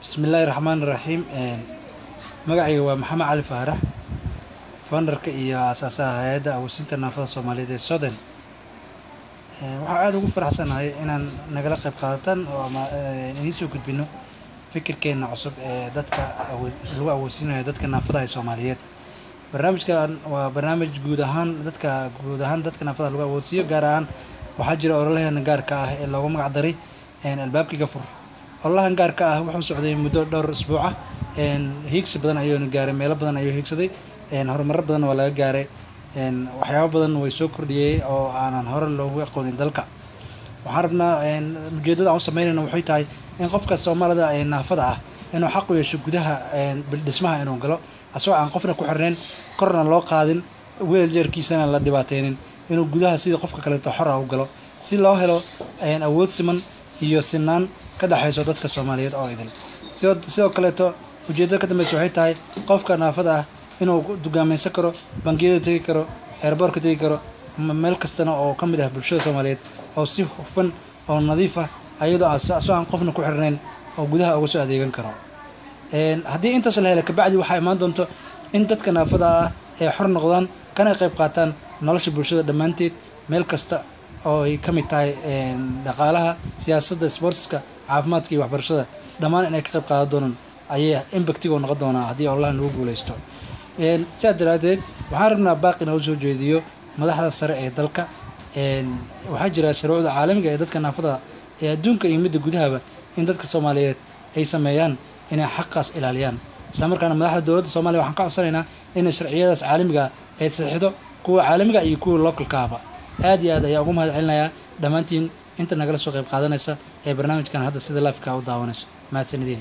Bismillaahi raxmaani raxiim. Magacayga waa Maxamed Cali Faarax, founderka iyo aasaasaha hay-adda awoodsiinta naafada Soomaaliyeed ee SODEN. Waxaa aada ugu faraxsanahay inaan nagala qayb qaadatan oo ama idiin soo gudbino fikirkeena cusub ee dadka lagu awoodsiinayo dadka naafada ee Soomaaliyeed. Barnaamijkan waa barnaamij guud ahaan dadka, guud ahaan dadka naafada lagu awoodsiiyo. Gaar ahaan waxaa jira ololaheena gaarka ah ee loogu magac daray Albaabkiga Fur. Ololahan gaarka ah wuxuu socday muddo dhowr isbuuc ah. Hiigsi badan ayuuna gaaray, meelo badan ayuu hiigsaday, horumaro badan waa laga gaaray, waxyaabo badan way soo kordhiyey oo aanan hore loogu aqoonin dalka. Waxaan rabnaa, ujeeddada aan u sameynayno waxay tahay in qofka Soomaalida ee naafada ah inuu xaq u yeesho gudaha dhismaha inuu galo, asagoo aan qofna ku xirnayn, korna loo qaadin, wheelchairkiisana la dhibaateynin, inuu gudaha sidii qofka kaleeto xor ah u galo, si loo helo awood siman iyo sinaan ka dhexayso dadka Soomaaliyeed oo idil. Sidoo kaleeto, ujeeddada ka dambeysa waxay tahay qofka naafada ah inuu dugaamaysan karo, bangiyada tegi karo, airportka tegi karo, meel kastana oo ka mid ah bulshada Soomaaliyeed, oo si hufan oo nadiif ah, ayadoo asoo aan qofna ku xirnayn, oo gudaha uga soo adeegan karo. Haddii intaas la helo kabacdi, waxaa imaan doonto in dadka naafada ah ay xor noqdaan, kana qayb qaataan nolosha bulshada dhammaanteed, meel kasta oo ay ka mid tahay dhaqaalaha, siyaasadda, sportska, caafimaadka iyo waxbarashada. Dhammaan inay ka qayb qaadan doonaan ayay impactigu noqon doonaa haddii ololahan lagu guuleysto. Sidaa daraaddeed, waxaan rabnaa baaq inoo soo jeediyo madaxda sare ee dalka. Waxaa jira shuruucda caalamiga ee dadka naafada ee adduunka iyo midda gudahaba, in dadka Soomaaliyeed ay sameeyaan inay xaqaas ilaaliyaan. Isla markaana madaxda dowladda Soomaaliya waxaan ka codsanaynaa inay sharciyadaas caalamiga ay saxiixdo, kuwa caalamiga iyo kuwa localkaaba. Aad iyo aad ayaa ugu mahad celinayaa dhammaantiin inta nagala soo qayb qaadanaysa ee barnaamijkan hadda sida liveka u daawanaysa. Mahadsanidin.